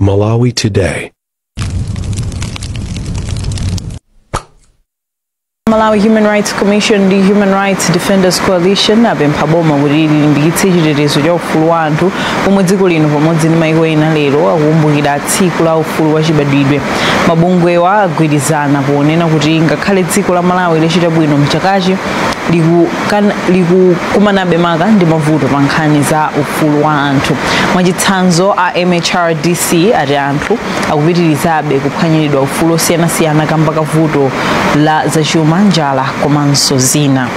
Malawi Today. Malawi Human Rights Commission ndi Human Rights Defenders Coalition apempha boma kuti lilimbikitse chitetezo cha ufulu wa anthu pomwe dziko lino pamodzi ndi maiko ena lero akukumbukira tsiku la ufulu wa chibadwidwe. Mabungwewa agwirizana ponena kuti ngakhale dziko la Malawi lachita bwino mchakachi, likukumanabe maka ndi mavuto pa nkhani za ufulu wa anthu. Mwachitsanzo, a MHRDC ati anthu akupitirizabe kuphwanyiridwa ufulu osiyanasiyana kamba ka vuto la zachuma, njala komanso zina.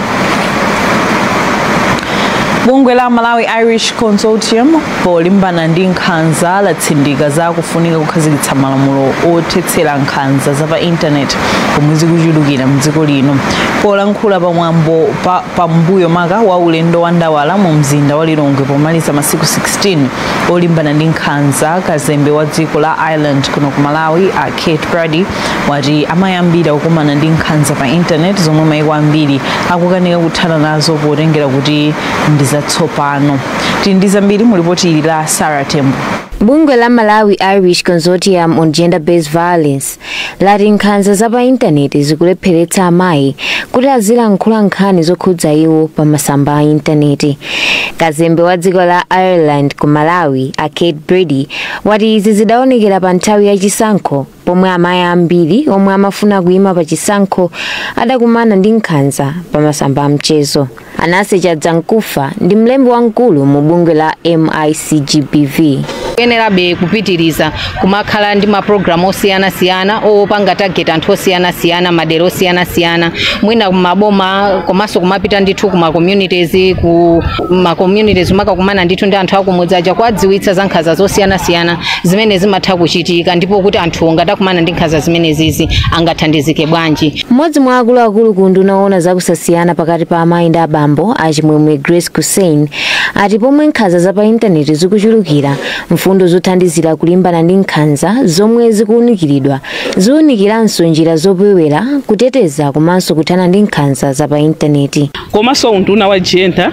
Bungwe la Malawi Irish Consortium polimbana ndi nkhanza latsindika za kufunika kukhazikitsa malamulo othetsera nkhanza za pa intaneti pomwe zikuchulukira mdziko lino. Polankhula pamwambo pambuyo maka wa ulendo wa ndawala mu mzinda wa Lilongwe pomaliza masiku 16 olimbana ndi nkhanza, kazembe wa dziko la Ireland kuno ku Malawi a Kate Brady wati amayambira kukumana ndi nkhanza pa intaneti zomwe maiko ambiri akukanika kuthana nazo potengera kuti ndi zatsopano. Tili ndi zambiri mu ripoti ili la Sarah Tembo. Bungwe la Malawi Irish Consortium on Gender Based Violence lati nkhanza za pa intaneti zikulepheretsa amayi kuti azilankhula nkhani zokhudza iwo pa masamba a intaneti. Kazembe wa dziko la Ireland ku Malawi a Kate Brady wati izi zidaonekera pa nthawi ya chisankho pomwe amayi ambiri omwe amafuna kuyima pa chisankho adakumana ndi nkhanza pa masamba a mchezo. Anase Chadzankufa ndi mlembi wamkulu mu bungwe la MICGBV. Kuyenerabe kupitiriza kumakhala ndi mapulogalamu osiyanasiyana opanga target anthu osiyanasiyana, madera osiyanasiyana, mwina kumaboma komanso kumapita ndithu kuma communities, ku ma communities makakumana ndithu ndi anthu akumudzi aja kuwadziwitsa za nkhanza zosiyanasiyana zimene zimatha kuchitika, ndipo kuti anthu ngatakumana ndi nkhanza zimenezizi angathandizike bwanji. Mmodzi mwa akuluakulu ku unduna woona zakusasiyana pakati pa amayi ndi abambo achimwemwe Grace Hussein ati pomwe nkhanza za pa intaneti zikuchulukira, mfundo zothandizira kulimbana ndi nkhanza zomwe zikuwunikiridwa ziwunikiranso njira zopewera, kuteteza komanso kuthana ndi nkhanza za pa intaneti. Komanso unduna wa gender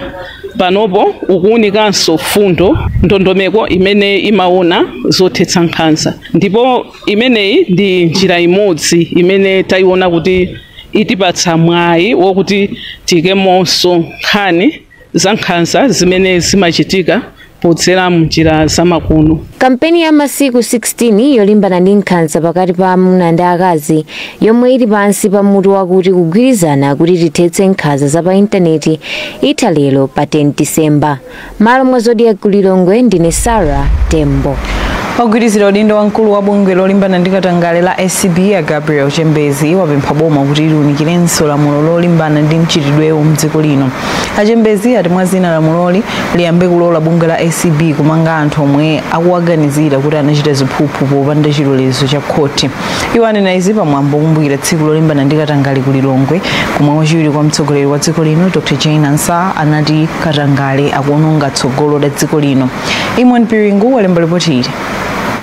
panopo ukuwunikanso fundo ndondomeko imene imaona zothetsa nkhanza, ndipo imeneyi ndi njira imodzi imene tayiona kuti itipatsa mwayi wokuti tikemonso nkhani za nkhanza zimene zimachitika podzera mnjira zamakono. Kampeni ya masiku 16 yolimbana ndi nkhanza pakati pa amuna ndi akazi yomwe ili pansi pa mutu wakuti kugwirizana kuti tithetse nkhanza za pa intaneti itha lero pa 10 Disemba. Malo mwa Zodiak ku Lilongwe, ndine Sarah Tembo. Ogwirizira udindo wamkulu wa bungwe lolimbana ndi katangale la ACB ya Gabriel Chembezi wapempha boma kuti liwunikirenso lamulo lolimbana ndi mchitidwewu mdziko lino. Achembezi ati mwa zina lamuloli liyambe kulola bungwe la ACB kumanga anthu omwe akuwaganizira kuti anachita ziphuphu popanda chilolezo cha khoti. Iwo anena izi pamwambo okumbukira tsiku lolimbana ndi katangale ku Lilongwe, komwe wachiwiri kwa mtsogoleri wa dziko lino Dr Jane Ansah anati katangale akuononga tsogolo la dziko lino. Imon Piringu walemba ripoti ili.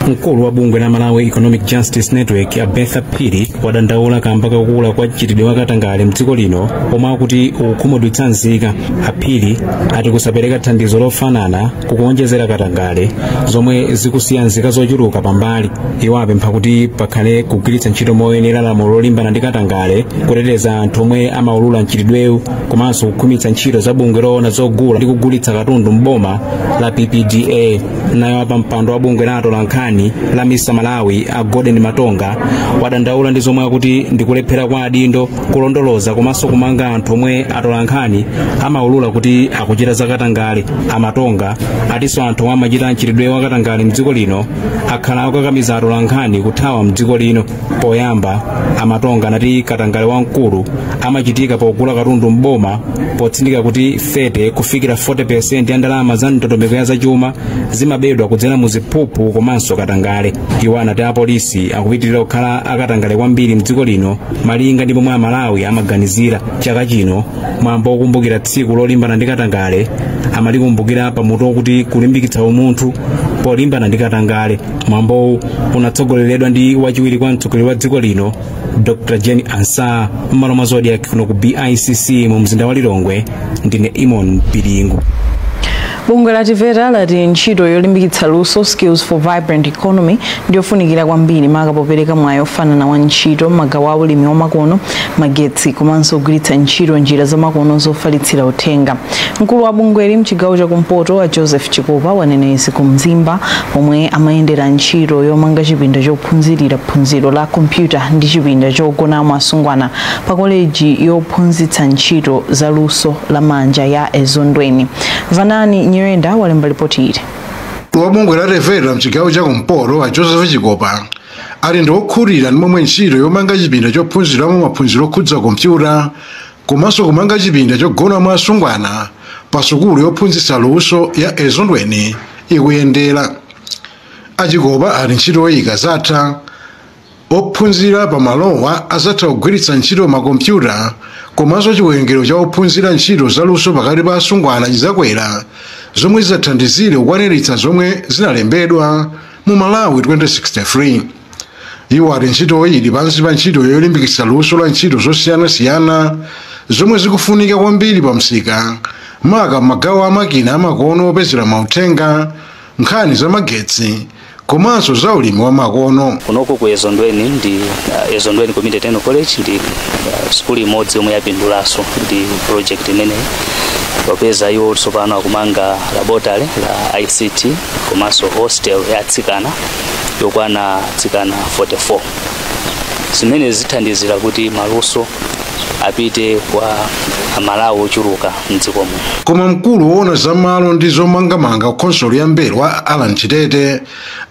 Mkulu wa bungwe la Malawi Economic Justice Network a Bertha Phiri wadandaula kamba kakukula kwa mchitidwe wa katangale mdziko lino pomwe akuti ukukhumudwitsa nzika. Aphiri ati kusapereka thandizo lofanana kukuonjezera katangale zomwe zikusiya nzika zochuluka pambali. Iwo apempha kuti pakhale kugwiritsa ntchito moyenera lamulo lolimbana ndi katangale, kuteteza anthu omwe amaulula mchitidwewu, komanso kukhwimitsa ntchito za bungwe loona zogula ndi kugulitsa katundu m'boma la PPDA. Naye pa mpando wa bungwe la atolankhani la Misa Malawi a Gordon Matonga wadandaula ndi zomwe akuti ndikulephera kwa adindo kulondoloza komanso kumanga anthu omwe atolankhani amaulula kuti akuchita zakatangale. Amatonga atinso anthu omwe amachita mchitidwe wa katangale mdziko lino akhala akukakamiza atolankhani kuthawa mdziko lino. Poyamba Amatonga anati katangale wamkulu amachitika pogula katundu m'boma, potsindika kuti 30 kufikira 40% ya ndalama za ndondomeko ya zachuma zimabedwa kudzera mu ziphuphu komanso katangale. Iwo anati apolisi akupitirira kukhala akatangale kwambiri mdziko lino malinga ndi momwe Amalawi amaganizira. Chaka chino mwambo wokumbukira tsiku lolimbana ndi katangale amalikumbukira pamutu wokuti kulimbikitsa umunthu polimbana ndi katangale. Mwambowu unatsogoleredwa ndi wachiwiri kwa mtsogoleri wa dziko lino Dr Jane Ansah. M'malo mwa Zodiak kuno ku BICC mu mzinda wa Lilongwe, ndine Imon Piringu. Bungwe la TEVETA lati ntchito yolimbikitsa luso, Skills for Vibrant Economy, ndiyofunikira kwambiri, maka popereka mwayi ofanana wa ntchito m'magawo a ulimi wamakono, magetsi komanso kugwiritsa ntchito njira zamakono zofalitsira uthenga. Mkulu wa bungweli mchigawo chakumpoto, a Joseph Chikopa, wanena izi ku Mzimba pomwe amayendera ntchito yomanga chipinda chophunzirira phunziro la kompyuta ndi chipinda chogonamo asungwana pa koleji yophunzitsa ntchito za luso la manja ya Ezondweni. Vanani Nyirenda walemba ripoti ili. Wa bungwe la TEVETA mchigawo chakumpoto, a Joseph Chikopa, ali ndi okhutira ndi momwe ntchito yomanga chipinda chophunziramo maphunziro okhudza kompyuta komanso kumanga chipinda chogonamo asungwana pa sukulu yophunzitsa luso ya Ezondweni ikuyendera. Achikopa ali ntchitoyi ikazatha, ophunzira pamalowa azatha kugwiritsa ntchito makompyuta komanso chiwerengero cha ophunzira ntchito zaluso pakati pa asungwana chizakwera, zomwe zidzathandizire kukwaniritsa zomwe zinalembedwa mu Malawi 2063. Iwo ati ntchitoyi ili pansi pa ntchito yolimbikitsa luso la ntchito zosiyanasiyana zomwe zikufunika kwambiri pa msika, maka magawo amakina amakono opezera mauthenga, nkhani za magetsi komanso za ulimi wa makono. Kunoko ku Ezondweni ndi Ezondweni Community Technical College ndi sukulu imodzi yomwe yapindulanso ndi project imeneyi, popeza iwo tsopano akumanga laboratory la ICT komanso hostel ya atsikana yokwana atsikana 44, zimene zithandizira kuti maluso apite kwa Amalawi ochuluka mdziko muno. Koma mkulu woona zamalo ndi zomangamanga ku khonsolo ya Mbelwa, Alan Chitete,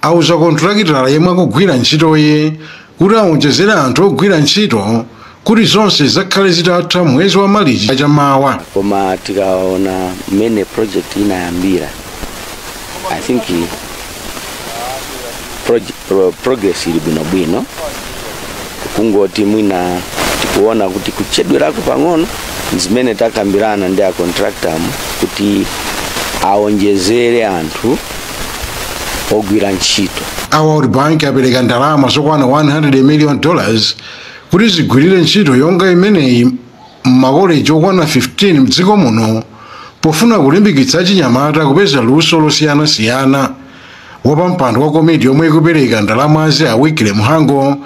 auza kontrakitala yemwe akugwira ntchitoyi kuti awonjezere anthu ogwira ntchito kuti zonse zakhale zitatha mwezi wa Malichi chamawa. Koma tikaona mmene project inayambira, I think progress ili bwinobwino. Kungoti mwina tikuona kuti kuchedwerako pang'ono, zimene takambirana ndi a contractor kuti awonjezere anthu ogwira ntchito. A World Bank apereka ndalama zokwana $100 million kuti zigwirire ntchito yonga imeneyi m'makoleji okwana 15 mdziko muno, pofuna kulimbikitsa achinyamata kupeza luso losiyanasiyana. Wapampando wa komiti yomwe ikupereka ndalamazi, a Wikile Muhango,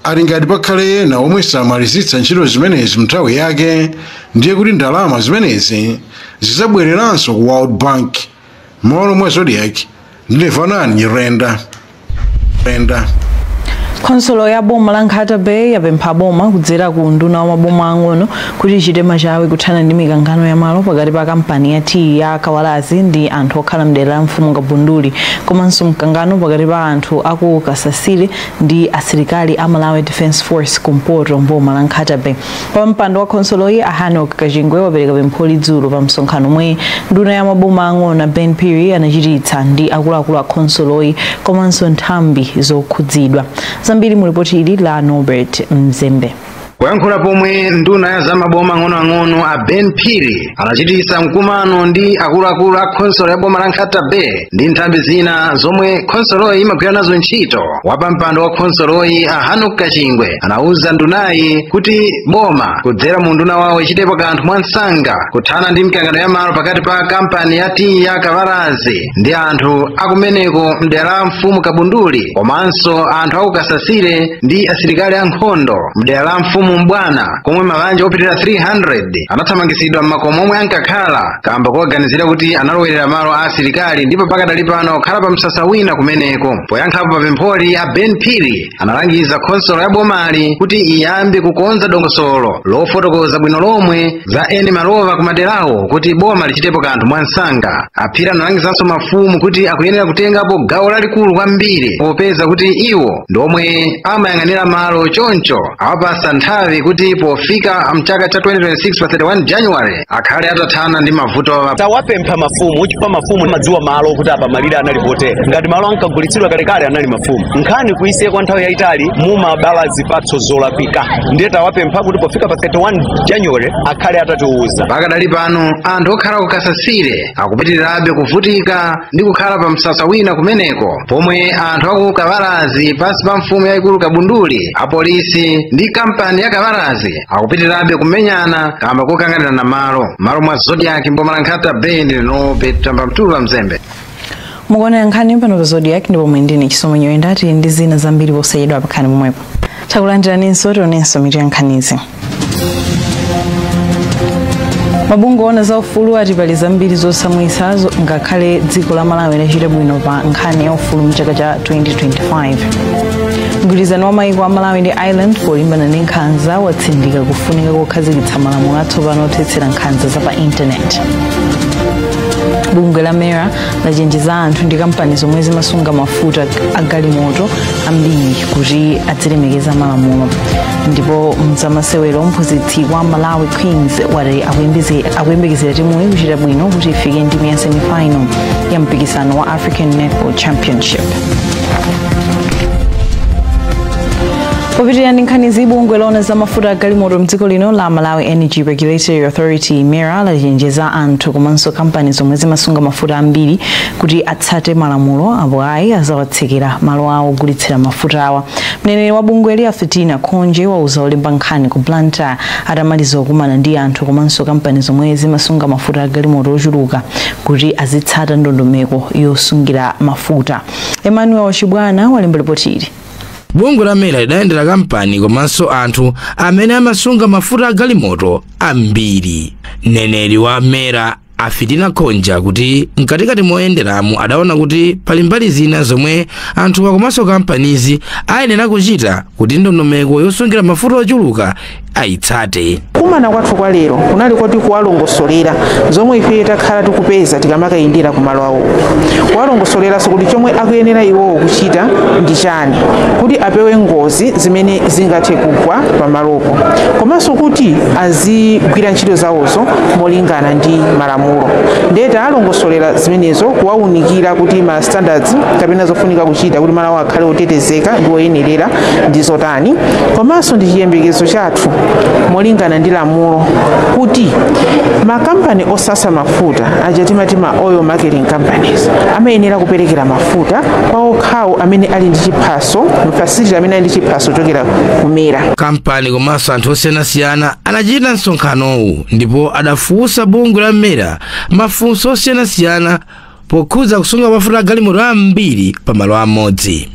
ali ngati pakhale ena omwe samalizitsa ntchito zimenezi mnthawi yake, ndiye kuti ndalama zimenezi zizabwereranso ku World Bank. M'malo mwa Zodiak, ndine Vanani Nyirenda Renda. Khonsolo ya boma la Nkhata Bay yapempha boma kudzera ku nduna wa maboma ang'ono kuti ichite machawi kuthana ndi mikangano ya malo pakati pa kampani ya tea ya Kawalazi ndi anthu okhala mdera la mfumu Kabunduli, komanso mkangano pakati pa anthu aku Kasasire ndi asilikali a Malawi Defence Force kumpoto mboma la Nkhata Bay. Pa mpando wa khonsoloyi, a Hanok Kachingwe, wapereka pempholi dzulo pa msonkhano omwe nduna ya maboma ang'ono Ben Phiri anachititsa ndi akuluakulu a khonsoloyi komanso nthambi zokhudzidwa. Zambiri mu ripoti ili la Norbert Mzembe. Kuyankhula pomwe nduna ya zamaboma ang'onoang'ono a Ben Phiri anachititsa mkumano ndi akuluakulu a khonsolo ya boma la Nkhata Bay ndi nthambi zina zomwe khonsoloyi imagwira nazo ntchito, wapampando wa khonsoloyi a Hanok Kachingwe anauza ndunayi kuti boma kudzera mu nduna wawo ichitepo kanthu mwansanga kuthana ndi mikangano ya malo pakati pa kampani ya tea ya Kavalazi ndi anthu akumeneko mdera la mfumu Kabunduli, komanso anthu aku Kasasire ndi asilikali ankhondo mdera la mfumu Mbwana, komwe mabanja opitirira 300 anathamangisidwa m'makomo omwe ankakhala kamba koganizira kuti analowerera malo a asilikali, ndipo pakadali pano okhala pa msasa wina kumeneko. Poyankhapo pa pempholi, a Ben Phiri analangiza khonsolo ya bomali kuti iyambe kukonza dongosolo lofotokoza bwino lomwe za eni malova kumaderawo kuti boma lichitepo kanthu mwansanga. Aphiri analangizanso mafumu kuti akuyenera kutengapo gawo lalikulu kwambiri, popeza kuti iwo ndi omwe amayang'anira malo, choncho awapasa nthawi kuti pofika mchaka cha 2026 pa 31 January akhale atathana ndi mavuto. Tawapempha mafumu chifukwa mafumu amadziwa malo kuti apa malire anali potere. Ngati malo ankagulitsidwa kalekale anali mafumu, nkhani kuisiya kwa nthawi yayitali mumabala zipatso zolakwika. Ndiye tawapempha kuti pofika pa 31 January akhale atatiuza. Pakadali pano anthu okhala ku Kasasire akupitirirabe kuvutika ndi kukhala pa msasa wina kumeneko, pomwe anthu aku Kavalazi pansi pa mfumu yayikulu Kabunduli, apolisi ndi kampani ya ya Kavalazi akupitirabe kumenyana kamba kokanganirana malo. Malo mwa Zodiac mboma la Nkhata Bay ndi Norbert Tambamtula Mzembe. Mukuona nkhani pano pa Zodiac ndipo mwendini Chisomo Nyoyenda tili ndi zina zambiri posayidwa pakhani momwepo. Takulandiraninso tionenso mitu ya nkhanizi. Mabungwe ona za ufulu ati pali zambiri zosamwitsa ngakhale dziko la Malawi lachita bwino pa nkhani ya ufulu mchaka cha 2025. Mgwirizano wa maiko a Malawi ndi Ireland polimbana ndi nkhanza watsindika kufunika kokhazikitsa malamulo atsopano othetsera nkhanza za pa intaneti. Bungwe la MERA lachenjeza anthu ndi kampani zomwe zimasunga mafuta a galimoto ambiri kuti azilemekeza malamulo. Ndipo mzamasewero, mphunzitsi wa Malawi Queens wati akuyembekezera timuyi kuchita bwino kuti ifike ndime ya semifinal ya mpikisano wa African Netball Championship. Popitirira ndi nkhanizi, bungwe loona za mafuta a galimoto mdziko lino la Malawi Energy Regulatory Authority MERA lachenjeza anthu komanso kampani zomwe zimasunga mafuta ambiri kuti atsate malamulo, apo ayi azawatsekera malo awo ogulitsira mafuta awa. Mneneri wa bungweli a Fitina Khonje wauza olemba nkhani ku Blantyre atamaliza kukumana ndi anthu komanso kampani zomwe zimasunga mafuta a galimoto ochuluka kuti azitsata ndondomeko yosungira mafuta. Emmanuel Chibwana walemba ripoti ili. Bungwe la MERA lidayendera kampani komanso anthu amene amasunga mafuta a galimoto ambiri. Mneneri wa MERA Afitina Khonja kuti mkatikati moyenderamu adaona kuti pali mbali zina zomwe anthu komanso kampanizi ayenera kuchita kuti ndondomeko yosungira mafuta ochuluka ayitsate. Kumana kwathu kwa lero kunali koti kuwalongosolera zomwe ife takhala tikupeza tikamakayendera kumalo awo, kuwalongosoleranso kuti chomwe akuyenera iwowo kuchita ndi chani kuti apewe ngozi zimene zingathe kugwa pamalopo, komanso kuti azigwira ntchito zawozo molingana ndi malamulo. Ndiye alongosolera zimenezo, kuwaunikira kuti ma standards kapena zofunika kuchita kuti malo akhale otetezeka ndi oyenerera ndi zotani, komanso ndi chiyembekezo chathu molingana ndi lamulo kuti makampani osasa mafuta aja timati ma oil marketing companies amayenera kuperekera mafuta kwa okhawo amene ali ndi chiphaso, facility amene ali ndi chiphaso chokera ku MERA. Kampani komanso anthu osiyanasiyana anachita msonkhanowu ndipo adafunsa bungwe la MERA mafunso osiyanasiyana pokhudza kusunga mafuta a galimoto ambiri pamalo amodzi.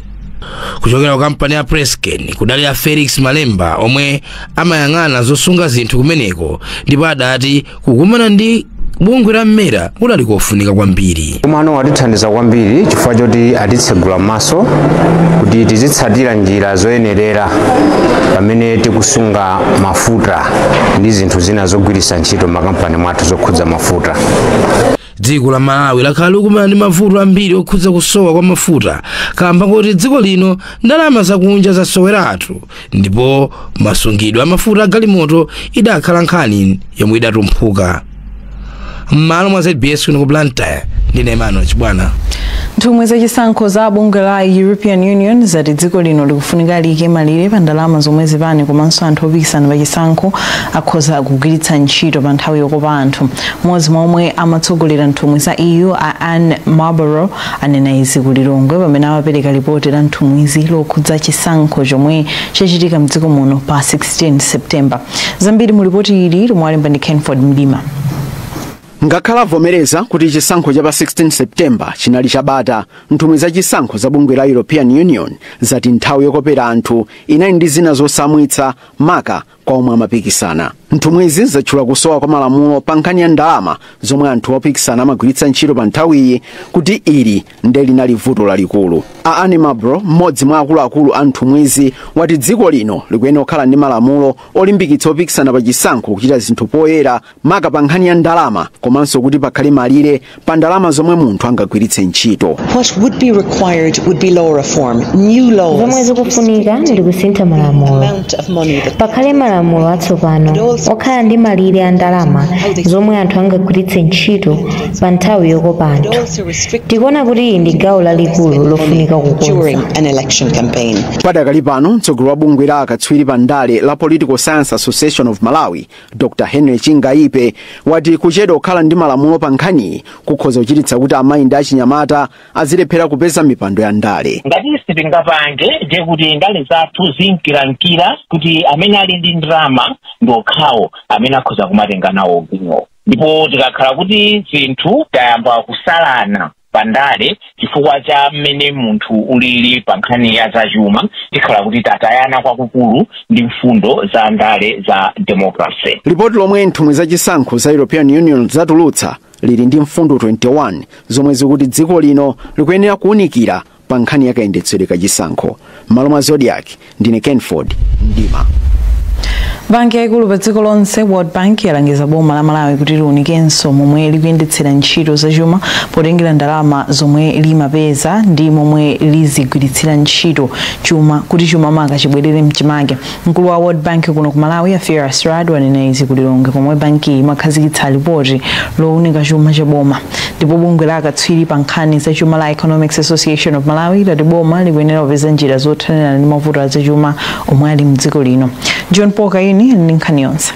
Kuchokera ku kampani ya Presken kudali a Felix Malemba omwe amayang'ana zosunga zinthu kumeneko, ndipo adati kukumana ndi bungwe la MERA kudali kofunika kwambiri. Kumano watithandiza kwambiri chifukwa choti atitsegula maso kuti tizitsatira njira zoyenerera pamene tikusunga mafuta ndi zinthu zina zogwiritsa ntchito makampani mwathu zokhudza mafuta. Dziko la Malawi lakhala likumana ndi mavuto ambiri okhudza kusowa kwa mafuta kamba kuti dziko lino ndalama zakunja zasoweratu, ndipo masungidwe a mafuta a galimoto idakhala nkhani yomwe idatumphuka. M'malo mwa ZBS kuno ku Blantyre, ndine Emmanuel Chibwana. Nthumwi zachisankho za bungwe la European Union zati dziko lino likufunika liyike malire pa ndalama zomwe zipani komanso anthu opikisana pa chisankho akhoza kugwiritsa ntchito pa nthawi yokopa anthu. Mmodzi mwa omwe amatsogolera nthumwi za EU a Anne Marlborough anena izi ku Lilongwe pamene amapereka ripoti la nthumwizi lokhudza chisankho chomwe chachitika mdziko muno pa 16 September. Zambiri mu ripoti ili lomwe alemba ndi Kenford Mdima. Ngakhala avomereza kuti chisankho cha pa 16 September chinali chabata, nthumwi za chisankho za bungwe la European Union zati nthawi yokopera anthu inali ndi zina zosamwitsa, maka kwa omwe amapikisana. Nthumwizi zatchula kusowa kwa malamulo pa nkhani ya ndalama zomwe anthu opikisana amagwiritsa ntchito pa nthawiyi kuti ili nde linali vuto lalikulu. A Anne Marlborough, mmodzi mwa akuluakulu a nthumwizi, wati dziko lino likuyenera kukhala ndi malamulo olimbikitsa opikisana pa chisankho kuchita zinthu poyera, maka pa nkhani ya ndalama, komanso kuti pakhale malire pa ndalama zomwe munthu angagwiritse ntchito. What would be required would be law reform, new laws. Zomwe zikufunika ndi kusintha malamulo, pakhale malamulo atsopano okhala ndi malire a ndalama zomwe anthu angagwiritse ntchito pa nthawi yokopa anthu. Tikuona kuti iyi ndi gawo lalikulu lofunika kukonza. During an election campaign. Padakali pano, mtsogoleri wa bungwe la akatswiri pa ndale la Political Science Association of Malawi, Dr Henry Chingaipe, wati kuchedwa kukhala ndi malamulo pa nkhaniyi kukhoza kuchititsa kuti amayi ndi achinyamata azilephera kupeza mipando ya ndale. Ngati sitingapange, ndiye kuti ndale zathu zinkirankira kuti amene ali ndi ndalama ndi okhawo amene akhoza kumatenga nawo gawo. Ndipo tikakhala kuti zinthu tayamba kusalana pandale chifukwa cha mmene munthu ulili pa nkhani ya zachuma, tikhala kuti tatayana kwakukulu ndi mfundo za ndale za democracy. Lipoti lomwe nthumwi zachisankho za European Union zatulutsa lili ndi mfundo 21 zomwe zikuti dziko lino likuyenera kuwunikira pa nkhani yakayendetsedwe kachisankho. M'malo mwa Zodiac, ndine Kenford Mdima. Banki yaikulu pa dziko lonse, World Bank, yalangiza boma la Malawi kuti liwunikenso momwe likuyendetsera ntchito zachuma potengera ndalama zomwe limapeza ndi momwe lizigwiritsira ntchito chuma kuti chuma maka chibwerere mchimake. Mkulu wa World Bank kuno ku Malawi, Firas Rad, wanena izi ku Lilongwe pomwe banki imakhazikitsa lipoti lowunika chuma cha boma. Ndipo bungwe la akatswiri pa nkhani za chuma la Economics Association of Malawi lati boma likuyenera kupeza njira zothanirana ndi mavuto azachuma omwe ali mdziko lino. John Paul Kaini ndi nkhani yonse.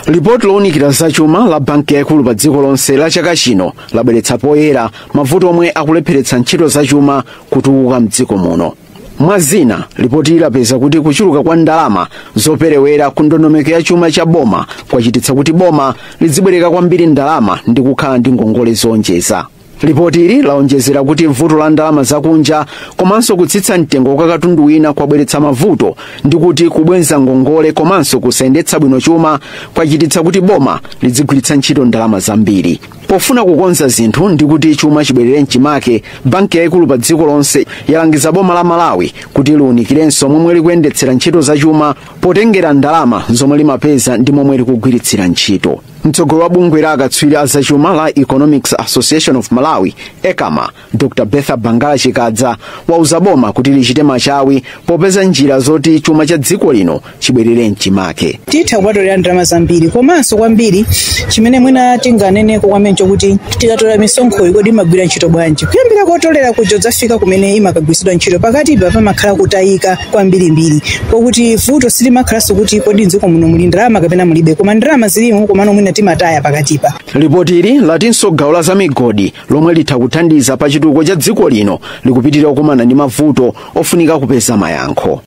Lipoti lowunikira zachuma la banki yaikulu pa dziko lonse la chaka chino labweretsa poyera mavuto omwe akulepheretsa ntchito zachuma kutukuka mdziko muno. Mwa zina, lipoti lapeza kuti kuchuluka kwa ndalama zoperewera ku ndondomeko ya chuma cha boma kwachititsa kuti boma lizibwereka kwambiri ndalama ndi kukhala ndi ngongole zonjeza. Lipoti ili laonjezera kuti vuto la ndalama zakunja komanso kutsitsa mtengo kwa katundu wina kwabweretsa mavuto, ndi kuti kubwenza ngongole komanso kusayendetsa bwino chuma kwachititsa kuti boma lizigwiritsa ntchito ndalama zambiri. Pofuna kukonza zinthu ndi kuti chuma chibwerere mchimake, banki yaikulu pa dziko lonse yalangiza boma la Malawi kuti liwunikirenso momwe likuyendetsera ntchito zachuma potengera ndalama zomwe limapeza ndi momwe likugwiritsira ntchito. Mtsogoleri wa bungwe la akatswiri a zachuma la Economics Association of Malawi, ECAMA, Dr. Bertha Bangala Chikadza, wauza boma kuti lichite machawi popeza njira zoti chuma cha dziko lino chibwerere mchimake. Titha kupatulira ndalama zambiri, komanso kwambiri chimene mwina tinganeneko kwamene chokuti tikatola misonkhoyi kodi imagwira ntchito bwanji, kuyambira kotolera kuja kudzafika kumene imakagwiritsidwa ntchito, pakatipa pamakhala kutayika kwambirimbiri, pokuti vuto silimakhalanso kuti kodi mdziko muno muli ndalama kapena mulibe, koma ndalama zilimo komano mwina timataya pakatipa. Lipoti ili latinso gawo la zamigodi lomwe litha kuthandiza pa chitukuko cha dziko lino likupitirira kukumana ndi mavuto ofunika kupeza mayankho.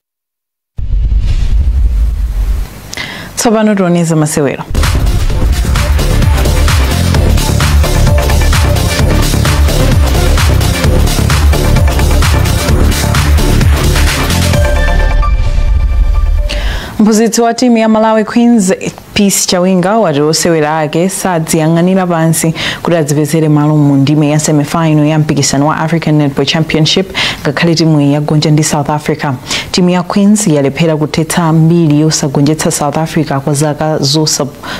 Tsopano tione masewero. Mphunzitsi wa timu ya Malawi Queens, Peace Chawinga, wati osewera ake sadziyang'anira pansi kuti adzipezere malo mu ndime ya semifinal ya mpikisano wa African Netball Championship ngakhale timu iyi yagonja ndi South Africa. Timu ya Queens yalephera kuthetsa mbiri yosagonjetsa South Africa kwa zaka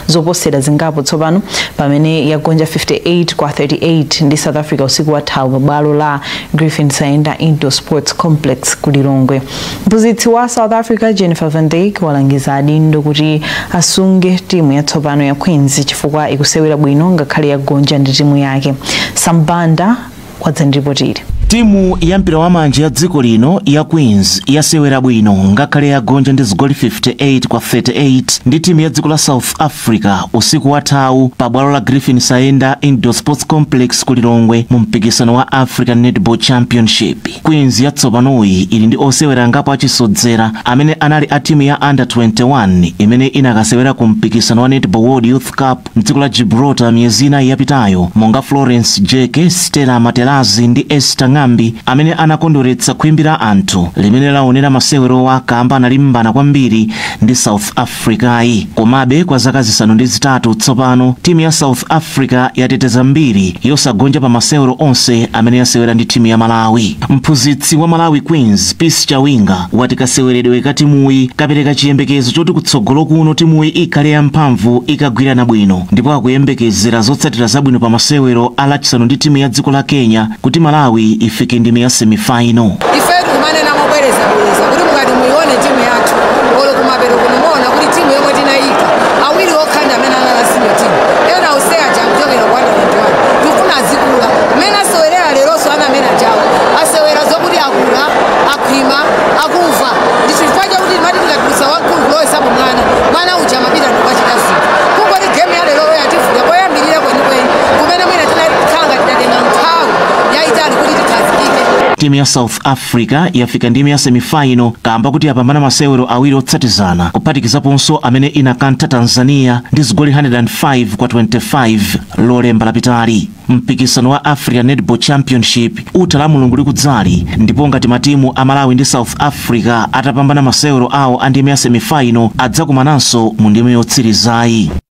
zoposera zingapo tsopano pamene yagonja 58 kwa 38 ndi South Africa usiku wathawu pa bwalo la Griffin Saenda Indoor Sports Complex ku Lilongwe. Mphunzitsi wa South Africa, Jennifer Van Dijk, walangiza adindo kuti asunge timu yatsopano ya Queens chifukwa ikusewera bwino ngakhale yagonja ndi timu yake. Sambanda wadzandipotire. Timu ya mpira wa manja ya dziko lino ya Queens yasewera bwino ngakhale yagonja ndi zigoli 58 kwa 38 ndi timu ya dziko la South Africa usiku wathawu pa bwalo la Griffin Saenda Indoor Sports Complex ku Lilongwe mu mpikisano wa African Netball Championship. Queens yatsopanoyi ili ndi osewera angapo achisodzera amene anali a timu ya Under 21 imene inakasewera ku mpikisano wa Netball World Youth Cup mdziko la Gibraltar miyezi inayi yapitayo, monga Florence Jeke, Stella Matelazi ndi Esther Ng'ambi amene anakondweretsa khwimbi la anthu limene laonera masewero akamba analimbana kwambiri ndi South Africayi. Komabe kwa zaka 5 tsopano timu ya South Africa yateteza mbiri yosagonja pa masewero onse amene yasewera ndi timu ya Malawi. Mphunzitsi wa Malawi Queens, Peace Chawinga, wati kaseweredwe ka timuyi kapereka chiyembekezo choti kutsogolo kuno timuyi ikhale yamphamvu ikagwirana bwino, ndipo akuyembekezera zotsatira zabwino pa masewero a lachisanu ndi timu ya dziko la Kenya kuti Malawi ifike ndime ya semifinal. Ife tikumane mobwerezabwereza kuti mukati muione timu yathu olo kumapero kunomuona kuti timu yomwe tinayika awiri okhanda amene analasino timu ena useya chakuchokera ku under 21 tikufuna azikula amene asewerera leronso ana amene achawo asewera zokuti akula akhwima akumva ndi chifukwa chakuti timati tikatulutsa wamkulu kulowesapo mwana mwana uja amapita ndikukachita zinthu kungoti gemu ya leroyo yativuta koyambirira kwenikweni kumene mwina tinakhala ngati tatenga nthawi yayitali kuti tikhazikike. Timu ya South Africa yafika ndime ya semifinal kamba kuti yapambana masewero awiri otsatizana, kuphatikizaponso amene inakantha Tanzania ndi zigoli 105 kwa 25 Lolemba lapitali. Mpikisano wa Africa Netball Championship utha la Mulungu likudzali, ndipo ngati matimu a Malawi ndi South Africa atapambana masewero awo a ndime ya semifinal, adzakumananso mu ndime yotsirizayi.